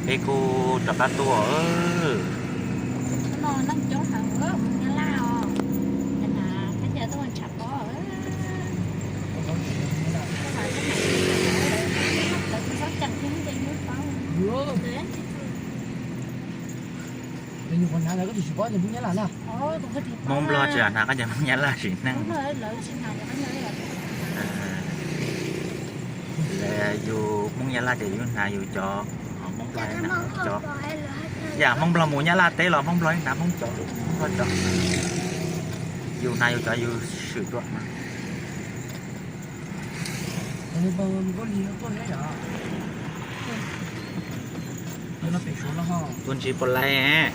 Peb kuj rov qab tuaj. Hnub no neeg coob heev, Hmoob Nyab Laj os, cas hnav khaub ncaws tuaj ntshav pob. Hmoob Nplog tsis hnav khaub ncaws Hmoob Nyab Laj sim neej. Yus Hmoob Nyab Laj ces yus hnav yus cov, Hmoob Nplog hnav cov. Yam Hmoob Nplog mus Nyab Laj teb los Hmoob Nplog hnav Hmoob cov, Hmoob Nplog cov. Yus hnav yus cov yus swm dua mas. Tuaj ntsib Pov Laib.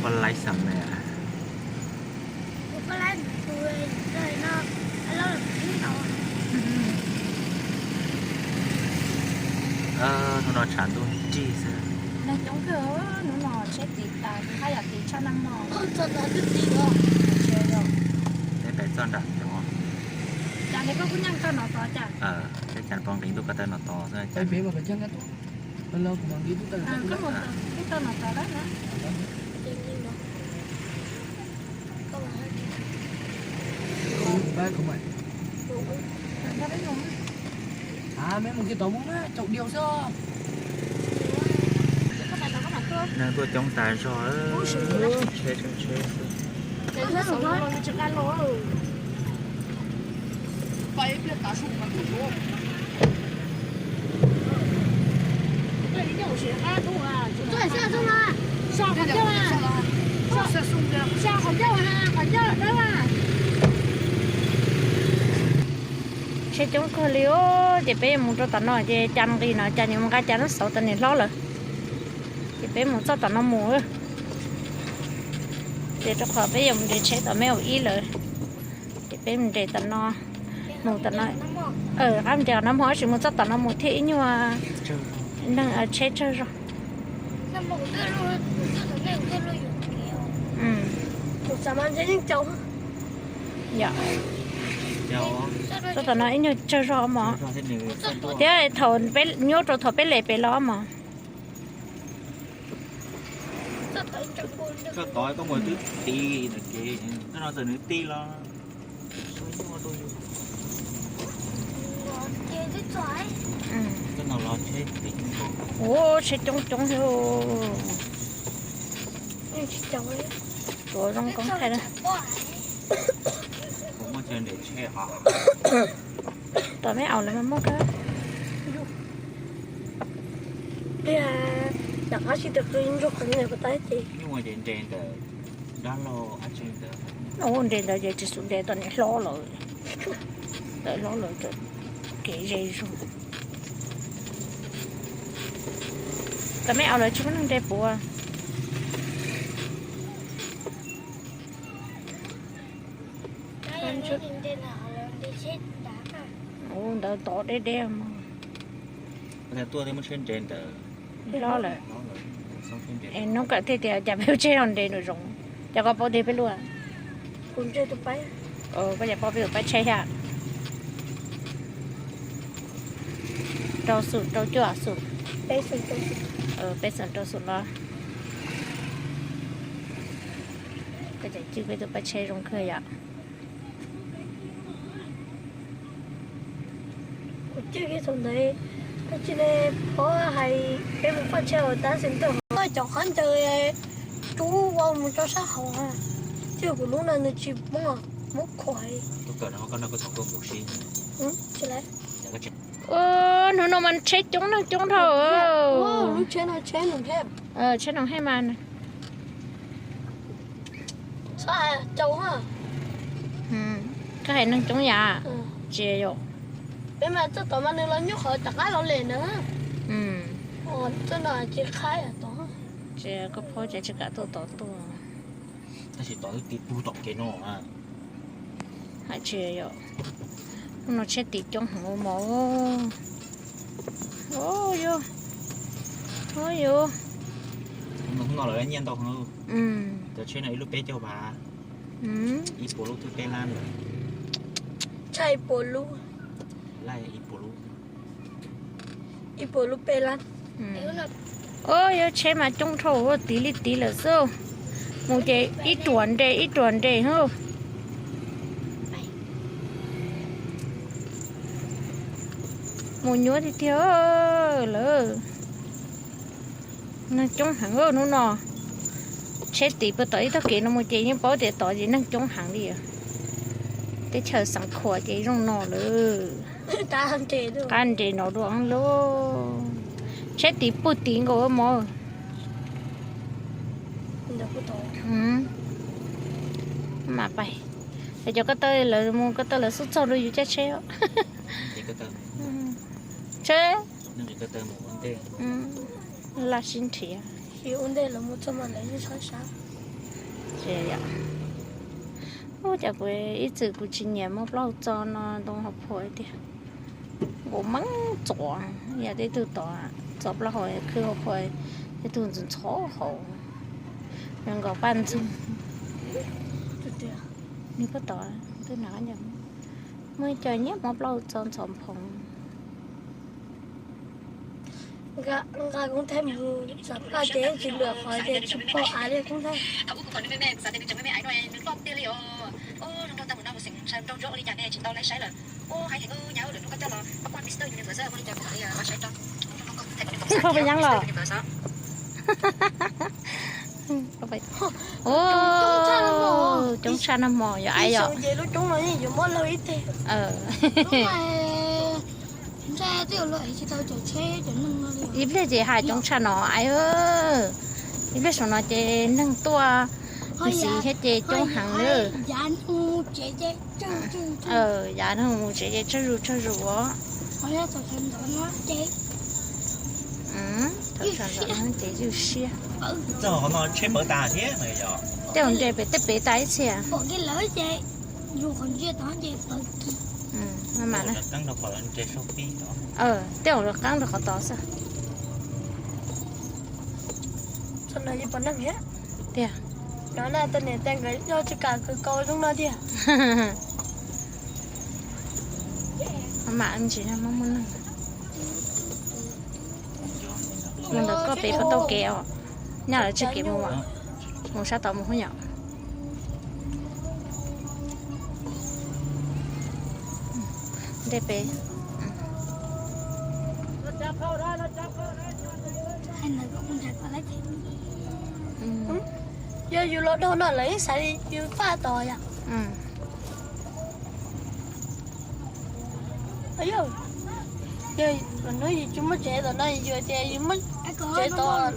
Pov Laib xam me. Hnub no tshav ntuj nrig xwb. Neeg coob kawg, hnub no tsheb tiv tas, haj yam tiv tshaj neeg no. Peb pem txoj nram cov. Cas li koj kuj nyeem tau no tod cas? Peb cas pom nqis ntuj ko taw no tod xwb. Koj mus tau no tod lawm na. Neeg tuaj coob tas zog, tsheb tsheb xwb. Tsheb coob kawg li os, ces peb yuav mus rau tom no ces cas nqis no cas yuav mus nqa cas lub xauv tas niam hlob lawm. Ces peb mus txoj tom no mus. Ces rau qhov peb yuav mus nres tsheb tom me au ib lawm, ces peb mus nres tom no, mus tom no. Qab nres no mus, tab sis mus txoj tom no mus thiaj ib nyuag neeg tsheb tsawg zog. Yom, txoj tom no ib nyuag tsawg zog mog, thiab thaum peb nyuaj rau thaum peb les pem los mog. Txoj tod koj mus twb tiv ntawm kev, koj no txawm nws tig los. Ua tsheb coob coob thiab. Tuav zoo koob thaij na. Tom me aus lawv mas muaj kawg. Rov qab sib tw qw ntsuag qev ntawm ko taw ces. Ua nres ntawd ces tsis xum nres tom niam hlob lawm. Tom hlob lawm kev ze zog. Tom me aus lawv tsis muaj neeg nres puav. Ua ntawd tod deb deb mog. Hlob lawm. Es hnub kawm thiaj tias cas peb ua tsheb no nres nws zoo. Cas koj paub tias peb luaj? Koj cas paub peb tus paib tsheb thiab? Rau xum rau cuaj xum. Peb xum rau xum los. Koj cas cwj peb tus paib tsheb zoo kawg yom. Kuv cwj kiag thaum ntawd, tab sis ne, phob hais peb mus faj tsheb hauv tab sis ntuj, cov qab ncaws rub vau mus rau sab hauv, cwj kuv lub no nws tsis muab, muab khuam. Hnub no mas tsheb coob neeg coob dhau. Lub tsheb no tsheb Noom Hej. Tsheb Noom Hej mas. Koj hais neeg coob yam. Tsis yog. Peb mas txoj tod mas nws los nyuaj qhov rov qab los lem na. Txoj no tsis qab tod. Tsis, koj phob ces tsis kam tuaj tod tuaj. Tab sis tod twb tiv pug tom kev no. Hais tsis yog. Hnub no tsheb tiv coob heev ua mov. Yog, yog. Hnub no lawv nyiaj ntau heev. Cov tsheb no ib lub peb caug phav, ib puas lub twb peb lab lawm. Ib puas lub, ib puas lub peb lab. Ub, yuav tsheb mas coob dhau, tiv li tiv lawm xwb. Mus ces ib ruam nres ib ruam nres. Mus nyuaj tiag tiag lawm. Neeg coob heev hnub no. Tsheb tiv puag tom ib tog kev no mus ces yeej paub tias tod ces neeg coob heev li. Teb chaws Xeev Khuam ces zoo no lawm. Qab nres no dua lauj. Tsheb tiv puag tiv nkaus mog. Mam pais, es cov ko taw lawv mus ko taw lawv xub txog rau yus caij tsheb. Tsheb laj sib nrhiav. Ub, cas kuv ib txwm kuv tsis nyiam muaj plaub hau txo no ntoo hauv phua tiag. Nkaus meej txuas, yog tej tug tod txo plaub hau khwb hauv phua, tej tug ntxhov hauv, zoo nkaus paj ntxoog. Nws puag tod, twb hnav, muaj ib co nyiam muaj plaub hau txo ntxhov phoov. Nqa koob thaij mus xam phaj ces tsis luam qhov tias tsis pom av li koob thaij. Tsis tau paj yeeb los? Coob tshaj nag hmo yog ai yom. Ib pliag ces hais coob tshaj no ai. Ib pliag saum no ces neeg tuaj ntxiv thiab ces coob heev li. Yav neeg mus tsev ces tsawg zus tsawg zus os. Thaum sawv ntxov no ces ywj siab. Tej zaum nres pem tej pem tas ib txhia. Tej zaum lawv qeeb rau qhov tod xwb. Tiag. Mam ntsis muaj muaj neeg. Mus ntawm koj pem puas tau kev os? Nyaj lawv tseg kev mus, mus sab tod mus hub yom. Nres pem. Yog yus los dhau no lawv yeej xav li yus faj tod yom. Yog hnub yus tsis muaj tsev tom no yus tias yus muaj tsev tod.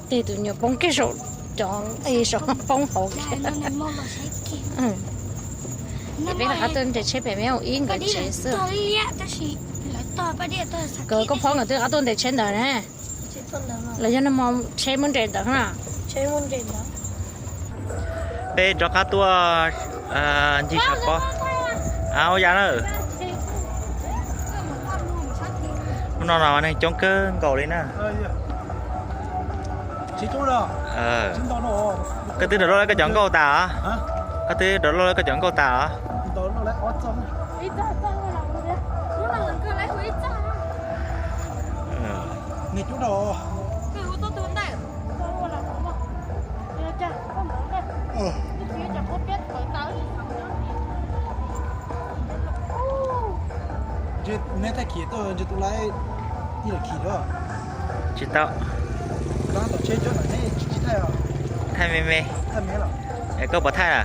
Tej tus nyuam poob kiag saum cov, saum poob hauv. Peb rov qab tuaj nres tsheb pem me ib nkawd tsev xwb. Nkawd koj phob nkawd twb rov qab tuaj nres tsheb ntawd ne. Los yog nag hmo tsheb muab nres ntawd na. Peb rov qab tuaj ncig sab pob. Ua yam na. Hnub no no neeg coob kawg nkaus li na. Koj twb rov loj koj cov nkauj tas os? Koj twb rov loj koj cov nkauj tas os? Neb thaij khiv tuaj ntshe tus laib ib yam khiv os. Tsis tau. Thaij me me. Koj puas thaij a?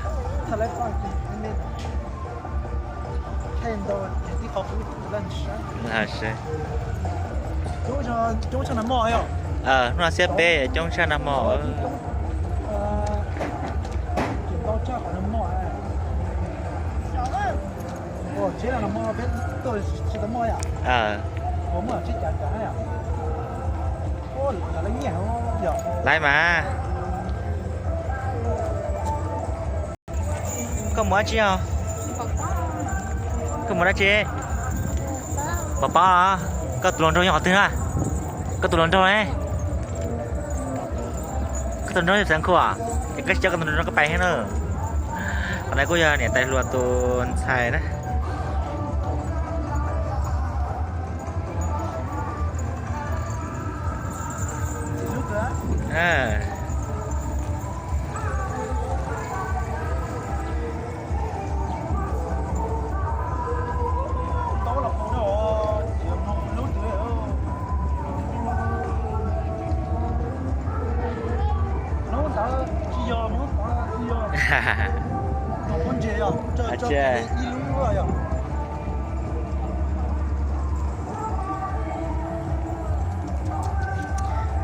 Hnub no xiab peb coob tshaj nag hmo. Laiv mas. Koj mus dab tsi os? Koj mus dab tsi? Pov pob. Koj tus hluas nraug yog qhov twg na? Koj tus hluas nraug ne? Koj tus nraug xeev Khuam, es koj tsis coj koj tus nraug koj pais thiab na. Qhov no kuj yog niam tais hluas tus ntxhais na.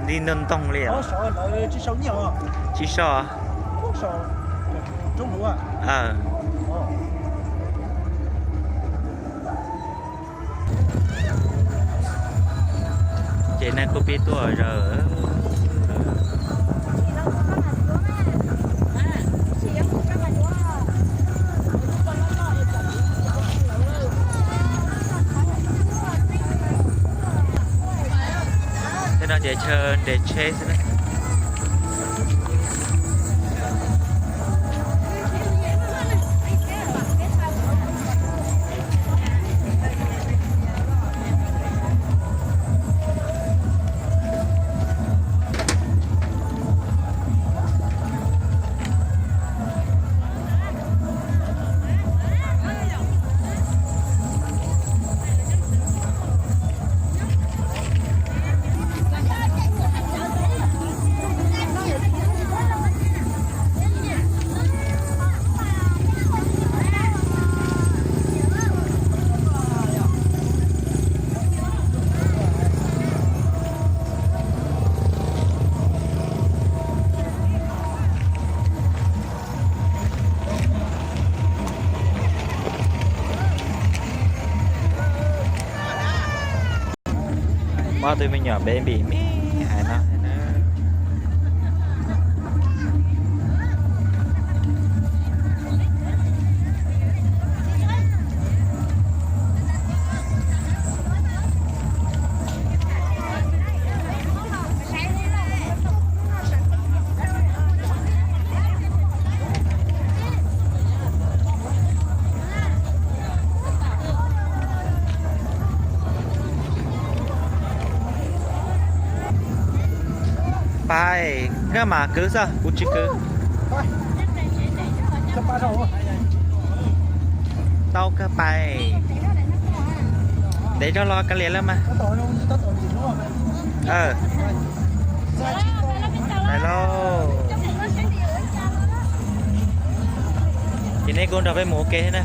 Nti ntoo ntoo li os. Tsis so. Ces neeg kuj pib tuaj zaws. Tej no ces chaw nres tsheb xwb na. Muaj tus me nyuam baby me hais no. Pais, koj mam kwv xwb, kuv tsis kwv. Tau kawg pais. Ntev zog los kav liam lawm mas. Pais lauj. Ces nej kuj nrog peb mus ua ke thiab na.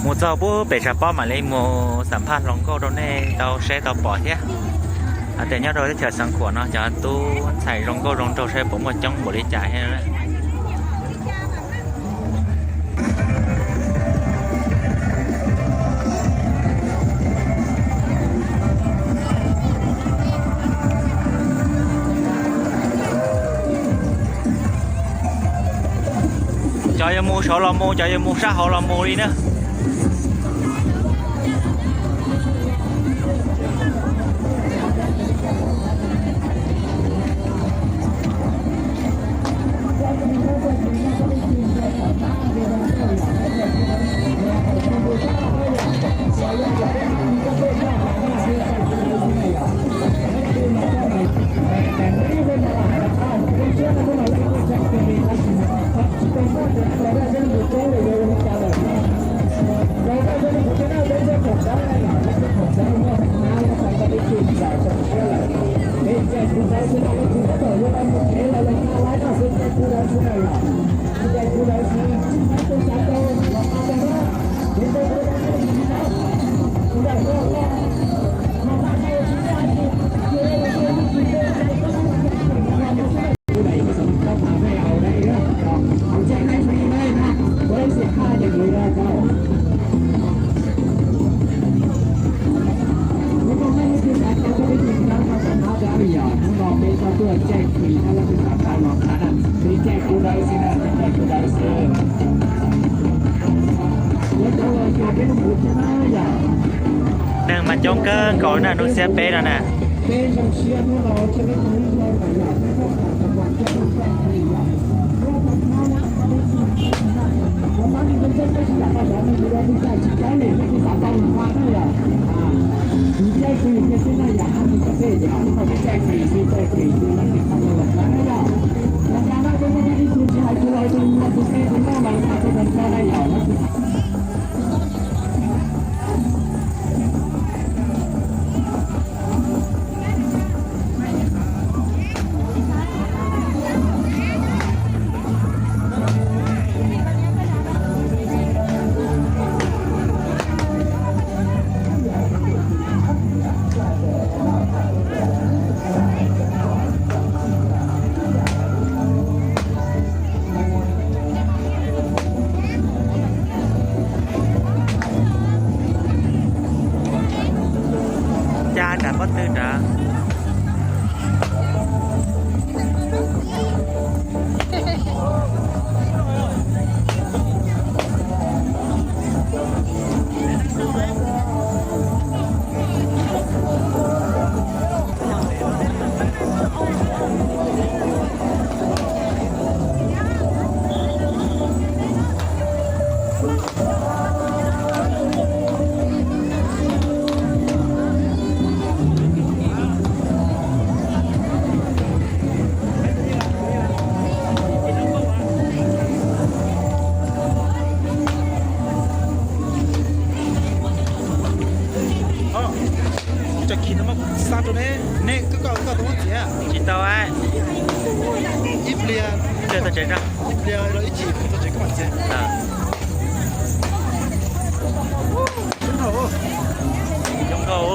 Mus txog pub pem tshav pob mam li mus xam phaj hluas nkauj rau nej tau saib tau pom thiab. Hais tias nyob rau teb chaws Xeev Khuam no cov tub ntxhais zoo nkauj zoo nraug saib puas muaj coob npaum li cas thiab. Cov yuav mus saud los mus, cov yuav mus sab hauv los mus li na. Neeg mas coob kawg nkaus na, hnub xiab peb no na. Cas nram pob tw nrad. Cov khiv no muab xa rau neb, neb koj koj koj tau muab txiav. Tsis tau. Ib pliag, ib pliag txog tsev, ib pliag los ib chim txog tsev koj mam txiav. Coob dhau.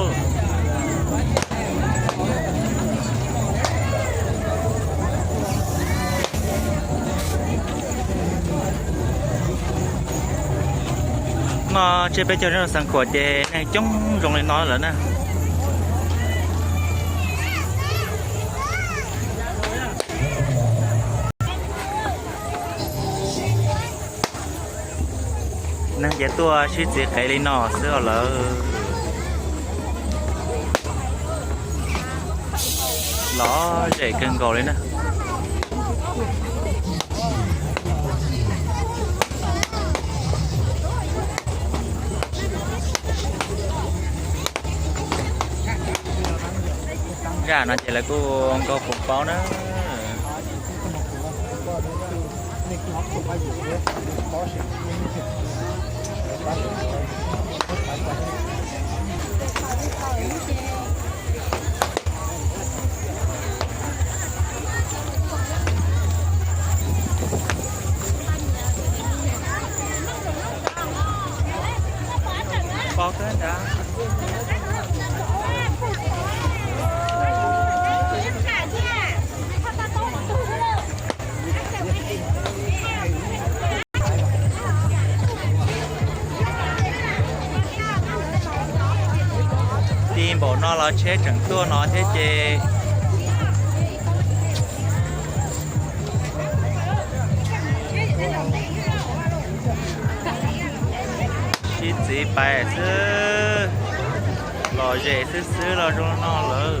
No tsiab peb caug nyob rau Xeev Khuam ces neeg coob zoo li no lawm na. Neeg ces tuaj sib txiv qev li no xwb os lawm. Lom zem kawg nkaus li na. Zaj no ces lawv kuj nkaug puv paub na. Pov kawg nrad. Ti npaum no los tsheb tseem tuaj no thiab ces. Sib txiv pais xwb, lom zem xwb xwb los zoo no lawm.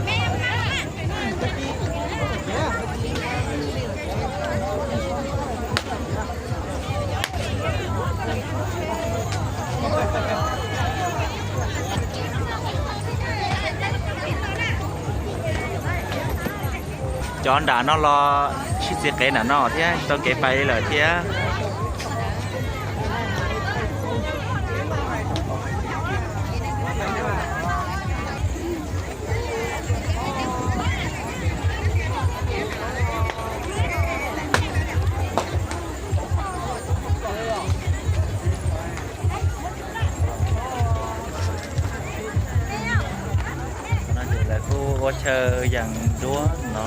Cov nram no los sib txiv qev nram no thiab, tsis tau kev pais li lawm thiab. No ces lawv kuj ua chaw yees duab no.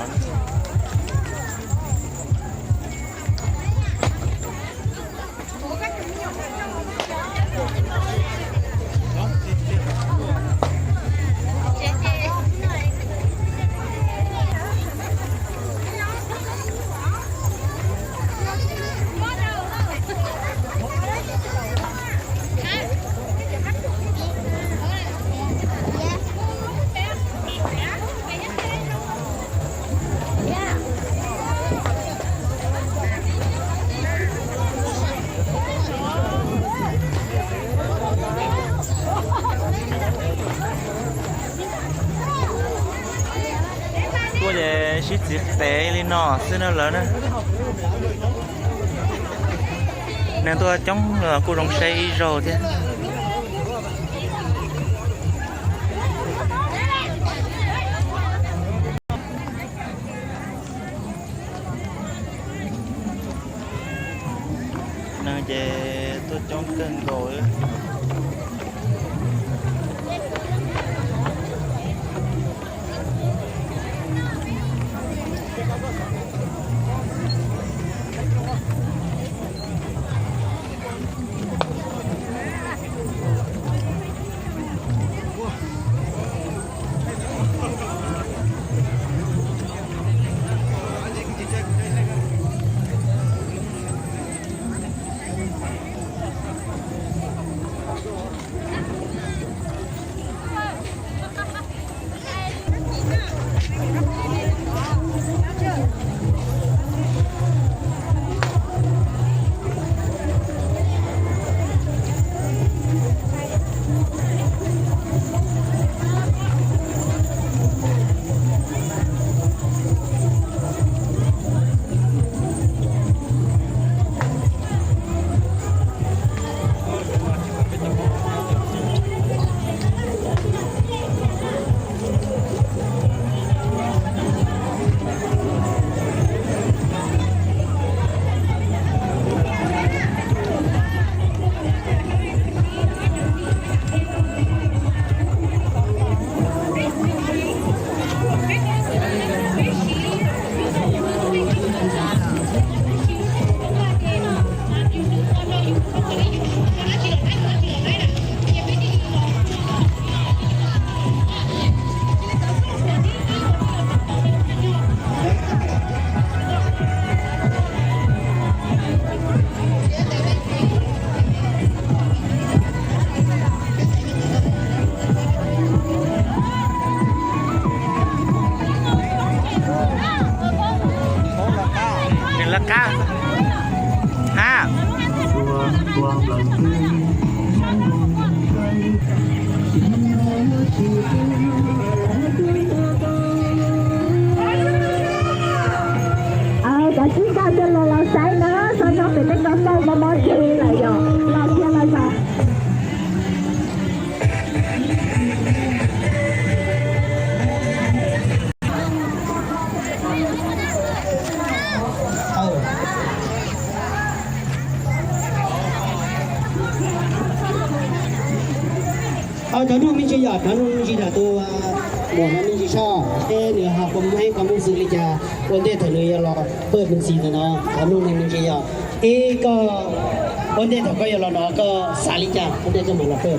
Sib txiv qev li no xwb na lawv na. Neeg tuaj coob los kuj zoo saib ib zaug thiab. Neeg ces tuaj coob kawg nkaus li. Nws lawv qab ha. Cov tsib nkag tuaj los los saib na, so no pem tej ko tau mos mos tshis lawm yom, los kiag los zog. Cov nuj me ntsis yom, cov nuj me ntsis yom, tus muam no me ntsis soj, es nws ho qhov muag heev, qhov muag xws li cas ua ntej thaum nws yuav los pawj me ntsis ntawm no, cov nuj me ntsis yom. Ib koj ua ntej thaum koj yuav los no koj xav li cas ua ntej koj mam los pawj?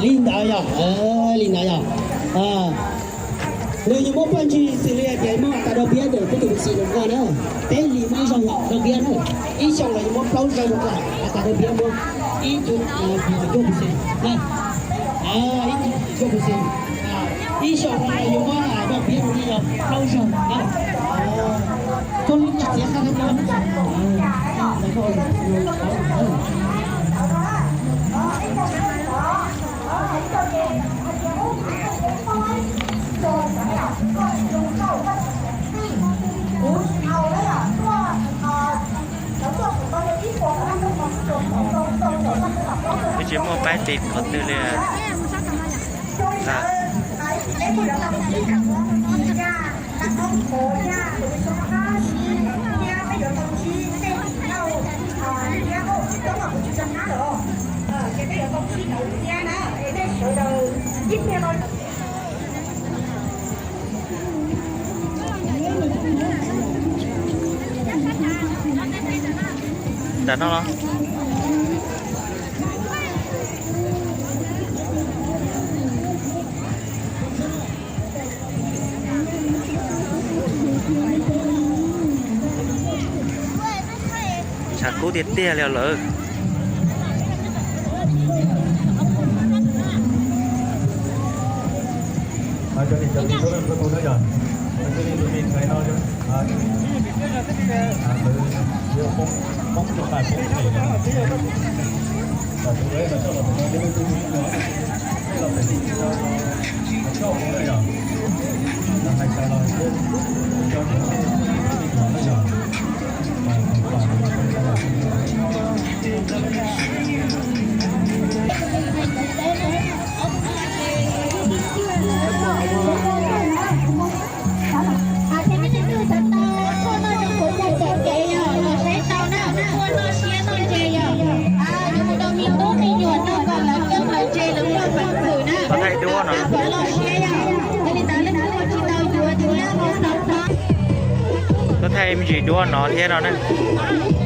Li ntawd yog, li ntawd yog. Nws yuav muab pawj ntsis xws li hais tias muab tas rau piab ntawm peb tus xis no na. Peb li muaj ib zaug yog rau piab na. Ib xyoos los yuav muab plaub zaug rau tas rau piab, muab ib cuv cuaj pus xis na. Ib cuv cuaj pus xis. Ib xyoos los yuav muab rau piab rau nej yog plaub zaug na. Koj tsis txiav qab. Tsis muaj paib tis qhov twg li. Nram no los? Tshav kub tiag tiag li lawm. Tuaj thaij me ntsis duab no thiab no na.